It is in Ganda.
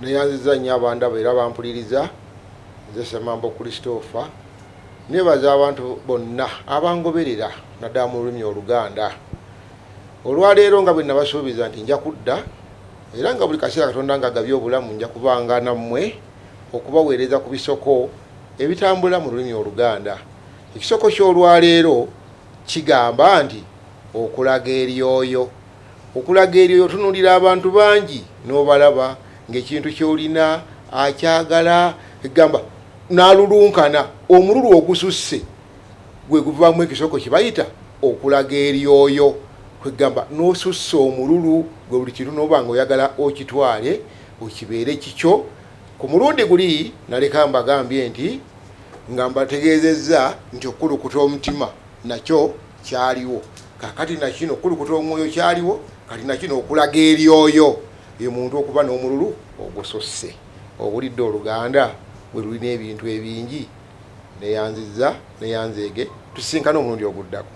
Neyanziza nnyo abandaba era bampuliriza. Nze Ssemambo Christopher. Nebaza abantu bonna abangoberera naddala mu lulimi Oluganda. Olwaleero nga bwe nabasuubiza nti nja kudda era nga buli kaseera Katonda nga agabye obulamu nja kubanga nammwe okubaweereza ku bisoko ebitambula mu lulimi Oluganda. Ekisoko ky'olwaleero kigamba nti okulaga eryoyo. Okulaga eryoyo otunuulira abantu bangi n'obalaba ng'ekintu ky'olina akyagala egamba n'alulunkana omululu ogususse gwe guvaamu ekisoko kye bayita okulaga eryoyo kwegamba n'osussa omululu gwe buli kintu n'oba nga oyagala okitwale okibeere kikyo. Ku mulundi guli naleka mbagambye nti nga mbategeezezza nti okukulukuta omutima nakyo kyaliwo, kakati nakino okukulukuta omwoyo kyaliwo, kati nakino okulaga eryoyo ye muntu okuba n'omululu ogususse. Owulidde Oluganda bwe lulina ebintu ebingi? Neyanzizza neyanzeege, tusisinkane omulundi oguddako.